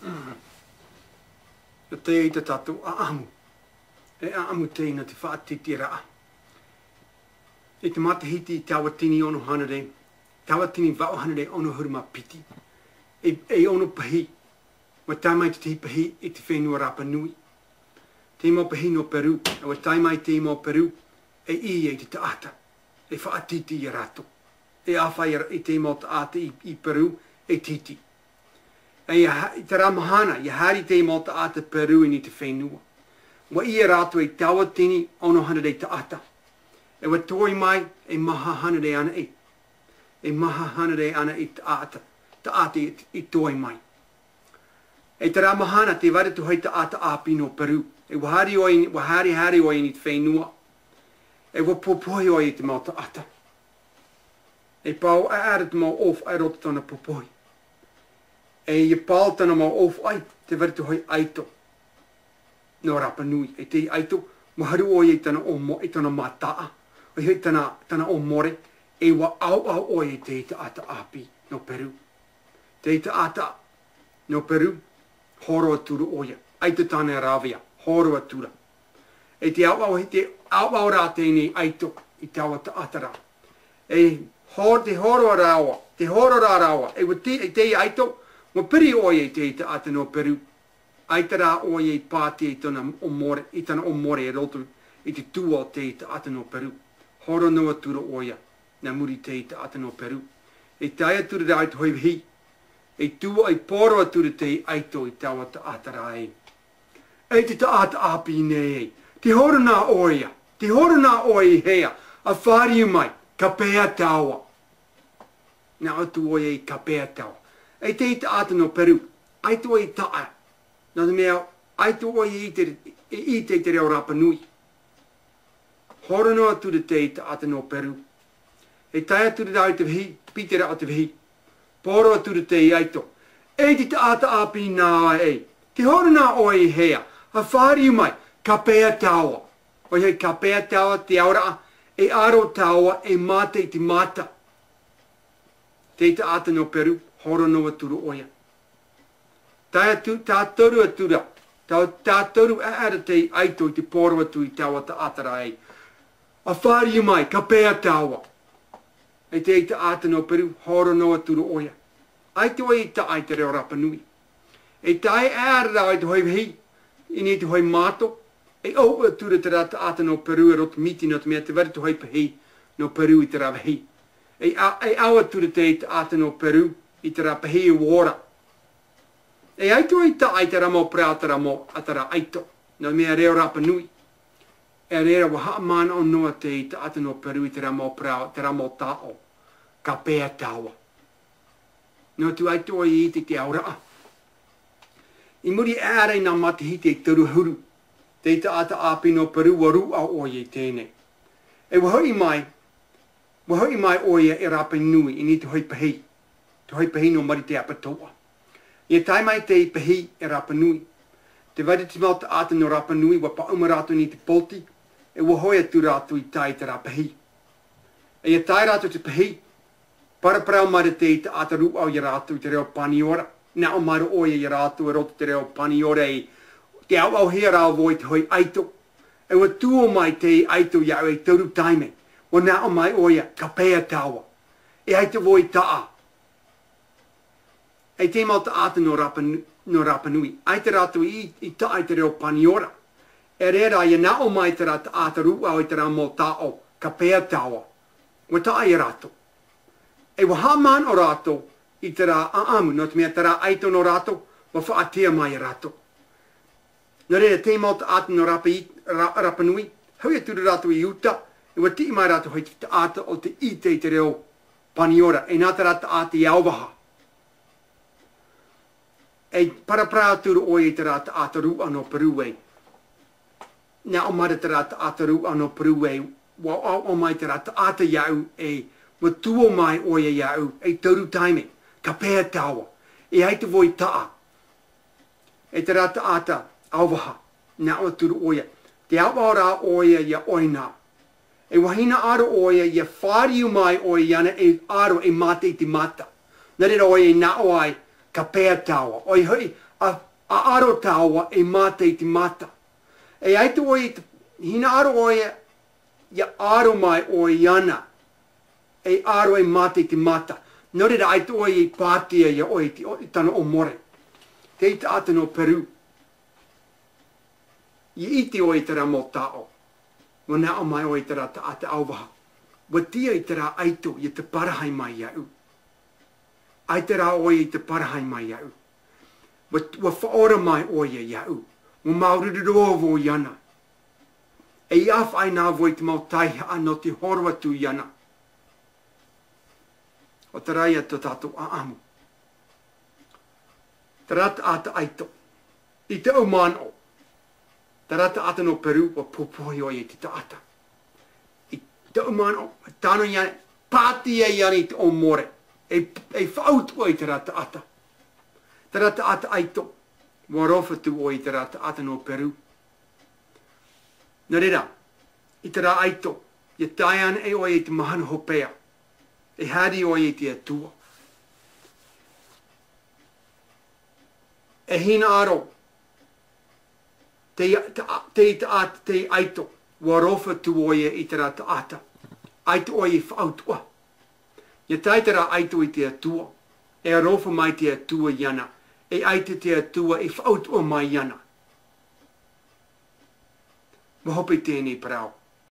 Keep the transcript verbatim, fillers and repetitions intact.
Nō te ʻaita tātou ʻaʻamu. E ʻaʻamu teie nō te faʻatītīraʻa. I te matahiti tauatini ono hānere, tauatini vaʻu hānere ono ʻahuru mā piti. E, e ono pahī, ʻua tae mai te tahi pahī i te fenua Rapa Nui. Te mau pahī nō Peru, ʻua tae mai te mau Peru, e ʻī i te taʻata, e faʻatītī ia rātou. E āfai i te mau taʻata i, i Peru, e tītī. E ia ha-, i terā mahana, ʻia haere te mau taʻata Peru i niʻa i te fenua. ʻUa ʻī rātou e tauatini ono hānere taʻata. E ʻua toe mai, e maha hānere anaʻe. E maha hānere anaʻe taʻata, taʻata i, i toe mai. E terā mahana, tē vai ra te hōʻē taʻata ʻāpī nō Peru. E ʻua haere ʻoia, ʻua haere, haere ʻoia i te fenua. E ʻua popohe ʻoia i te mau taʻata. E pau ʻaʻera te mau ʻōfaʻi i roto i tōna popohe. E ʻia pau tōna mau ʻōfaʻi, tē vai ra te hōʻē ʻaito nō Rapa Nui. E te ʻaito, ʻua haru ʻoia i tōna ʻōmo-, i tōna mātaʻa. ʻOia hoʻi tōna, tōna ʻōmore, e ʻua ʻaoʻao ʻoia i te taʻata ʻāpī nō Peru. Te taʻata nō Peru, hōroʻa atu ra ʻoia. ʻAita tāna e rāveʻa, hōroʻa atu ra. E te ʻaoʻao, te ʻaoʻao rā teie ʻaito i taua taʻata ra. E hō-, te hōroʻa rāua, te hōroʻa rāua, e ʻua te, e te ʻaito, ʻua piri ʻoia i te taʻata nō Peru. ʻAita rā ʻoia i pātia i tōna ʻōmore, i tōna ʻōmore i roto i te tua o te taʻata nō Peru. Hōroʻa noa atu ra ʻoia, nā muri i te taʻata nō Peru. E tae atu ra rāua i te hōʻē vāhi, e tua, e pōroʻa atu ra te ʻaito i taua taʻata ra ē. E te taʻata ʻāpī nei ē, tē hōroʻa na ʻoia, tē hōroʻa na ʻoia i hea, ʻa fāriu mai, ka peʻe tāua. Nā ʻō atu ʻoia i ka peʻe tāua. E te taʻata nō Peru, ʻaita ʻoia i taʻa. Nō te mea, ʻaita ʻoia i ʻite, i ʻite i te reo Rapa Nui. Hōroʻa noa atu ra te taʻata nō Peru. E tae atu ra rāua i te vāhi, piti rāua i te vāhi. Pōroʻa atu ra te ʻaito. E te taʻata ʻāpī nā ē. Tē hōroʻa na ʻoia i hea. ʻA fāriu mai. Ka peʻe tāua. ʻOia hoʻi ka peʻe tāua te auraʻa. E ʻaro tāua e mate i te mata. Te taʻata nō Peru. Hōroʻa noa atu ra ʻoia. Tae atu, tātaru atu ra, tā, tātaru ʻaʻera te ʻaito i te pōroʻa atu i taua taʻata ra ē. ʻA fāriu mai, ka peʻe tāua. E te taʻata nō Peru, hōroʻa noa atu ra ʻoia. ʻAita ʻoia i taʻa i te reo Rapa Nui. E tae ʻaʻera rāua i te hōʻē vāhi, i niʻa i te hōʻē mātō, e ʻō atu ra terā taʻata nō Peru e roto miti nō te mea tē vai ra te hōʻē pahī nō Peru i terā vāhi. E ʻa-, e ʻau atu ra te taʻata nō Peru i terā pahī e ora. E ʻaita ʻoia i taʻa i terā mau parau, terā mau, a terā ʻaito. Nō te mea reo Rapa Nui. E reira ʻua haʻamanaʻo noa te taʻata nō Peru i terā mau parau, terā mau taʻo. Ka peʻe tāua. Nō te ʻaita ʻoia i ʻite i te auraʻa. I muri aʻera i nā matahiti e toru ʻahuru. Te taʻata ʻāpī nō Peru ʻua rūʻau ʻoia i teie nei. E ʻua hoʻi mai, ʻua hoʻi mai ʻoia i Rapa Nui, i niʻa i te hōʻē pahī, te hōʻē pahī nō Marite Apatoʻa. ʻIa tae mai te pahī i Rapa Nui. Tē vai ra te mau taʻata nō Rapa Nui, ʻua paʻuma rātou i niʻa i te pōti, e ʻua hoʻi atu rātou i tae i terā pahī. E ʻia tae rātou i te pahī, paraparau mai ra te taʻata rūʻau ia rātou i te reo Paniora. Nā ʻō mai ra ʻoia ia rātou e roto i te reo Paniora ē, tē ʻaoʻaohia ra vau i te hōʻē ʻaito. E ʻua tuō mai te ʻaito iāʻu e toru taime. ʻUa nā ʻō mai ʻoia, ka peʻe tāua. E ʻaita vau i taʻa. E te mau taʻata nō Rapa Nu-, nō Rapa Nui. ʻAita rātou i, i taʻa i te reo Paniora. E reira, ʻia nā ʻō mai terā taʻata rūʻau i terā mau taʻo, ka peʻe tāua. ʻUa taʻa ia rātou. E ʻua haʻamanaʻo rātou i terā ʻaʻamu, nō te mea terā ʻaito nō rātou, ʻua faʻatea mai ia rātou. Nō reira, te mau taʻata nō Rapa i-, Ra-, Rapa Nui, hoʻi atu ra rātou i uta, e ʻua tiʻi mai rātou hei te taʻata ʻo tē ʻite i te reo Paniora, e nā terā taʻata i Aovaha. E paraparau atu ra ʻoia i terā taʻata rūʻau nō Peru ē. Nā ʻō mai ra terā taʻata rūʻau nō Peru ē, ʻua ʻaoʻao mai terā taʻata iāʻu ē, ʻua tuō mai ʻoia iāʻu, e toru taime, ka peʻe tāua. E ʻaita vau i taʻa. E terā taʻata Aovaha, nā ʻō atu ra ʻoia. Tē ʻaoʻao ra ʻoia ia ʻoia na. E ʻua hinaʻaro ʻoia ia fāriu mai ʻoia iāna e ʻaro e mate i te mata. Nā reira ʻoia i nā ʻō ai, ka peʻe tāua. ʻOia hoʻi, ʻa, ʻa ʻaro taoʻa e mata i te mata. E ʻaita ʻoe i te, hinaʻaro ʻoe, ʻia ʻaro mai ʻoe iāna. E ʻaro e mata i te mata. Nō reira ʻaita ʻoe i pātia iā ʻoe i te, i tāna ʻōmore. Te taʻata nō Peru. ʻIa ʻite ʻoe i terā mau taʻo. ʻUa nā ʻō mai ʻoe i terā taʻata ʻauvaha. ʻUa tiʻa i terā ʻaito ʻia taparahi mai iāʻu. ʻAita rā ʻoe i taparahi mai iāʻu. ʻUa, ʻua faʻaora mai ʻoe iāʻu. ʻUa māuruuru roa vau iāna. E ʻia ʻāfaʻi na vau i te mau taihaʻa nō te horo atu iāna. ʻO terā ia tō tātou ʻāʻamu. Terā taʻata ʻaito. I tōʻu manaʻo. Terā taʻata nō Peru, ʻua popohi ʻoia i te taʻata. I tōʻu manaʻo, tano iāna, pātia iāna i te ʻōmore. E, e faʻautuʻa i terā taʻata. Terā taʻata ʻaito, ʻua aroha atu ʻoe i terā taʻata nō Peru. Nā reira, i terā ʻaito, ʻia tae ana ʻoe i te mahana hopeʻa. E haere ʻoe i te Atua. E hinaʻaro, te, te, te, te, te ʻaito, ʻua aroha atu ʻoe i terā taʻata. ʻAita ʻoe i faʻautuʻa. ʻIa tae terā ʻaito i te Atua. E aroha mai te Atua iāna. E ʻaita te Atua i faʻautuʻa mai iāna. ʻUa hope teie nei parau.